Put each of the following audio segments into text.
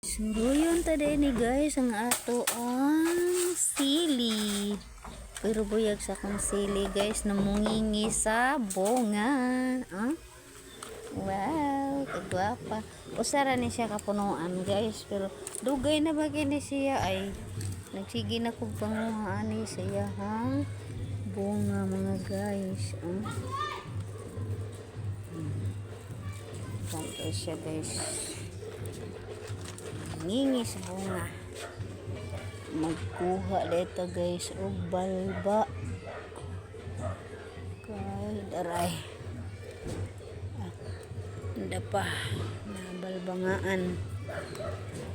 Suruyon ta ni guys ang ato ang sili. Pero buyag sa akong sili, guys, namungingi sa bunga. Ah? Wow, kagwapa. Usara ni siya kapunuan, guys, pero dugay na ba kini siya ay nagsige na kog panguha ani sa iyahang bunga, mga guys. Ah? Ganito siya, guys. Ngingi sa bunga. Magkuha dito, guys, og balba. Kay daray. Ah, hindi pa. Nabalbangaan.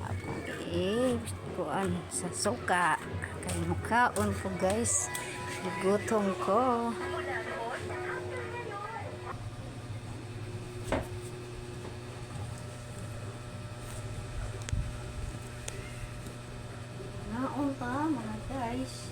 Akong eh, kuan sa suka. Kay mukaon ko, guys. Gutom ko. Naon pa, mga guys.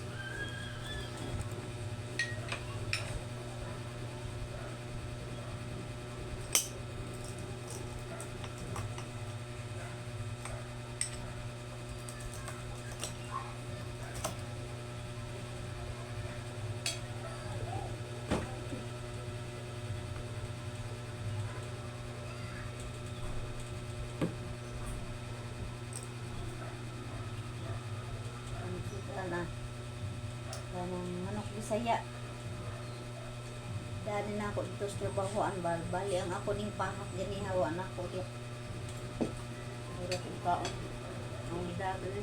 Kita na. Kanang manok Bisaya. Dali na ako dito sa trabahoan bal. Bali ang ako ning pahak ganiha wa na ko di. Mura kong kaon. Ang dami.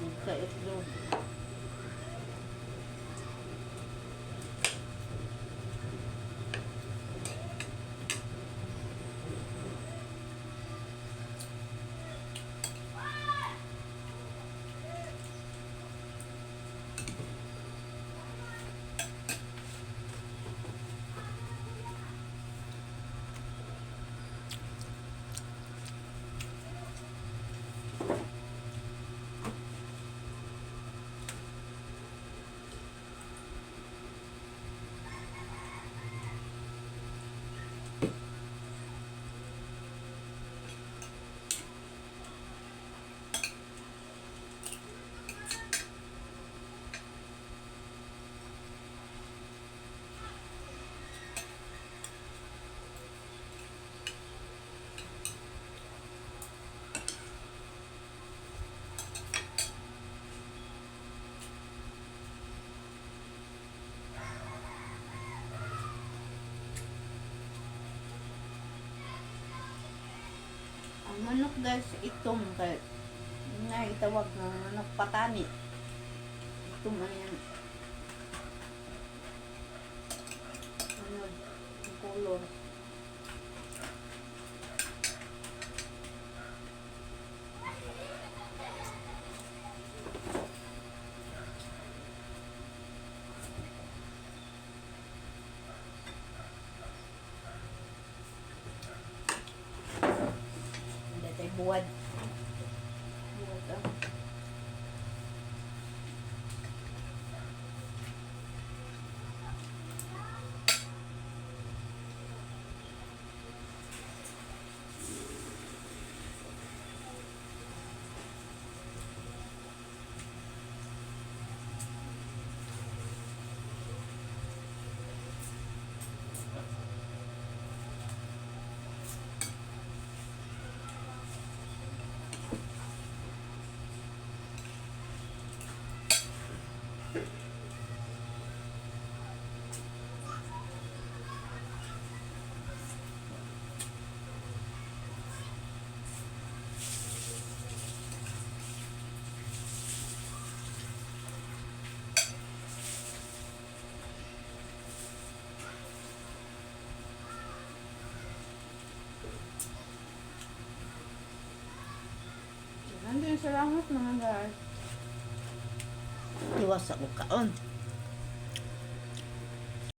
Magkaitlog. Ang manok, guys, itom kay nga itawag nga manok patani. Itom ang yan. Ano, ang color. Hindi tayo buwad. Buwad ah. Maraming salamat, mga guys. Tiwas sa kaon.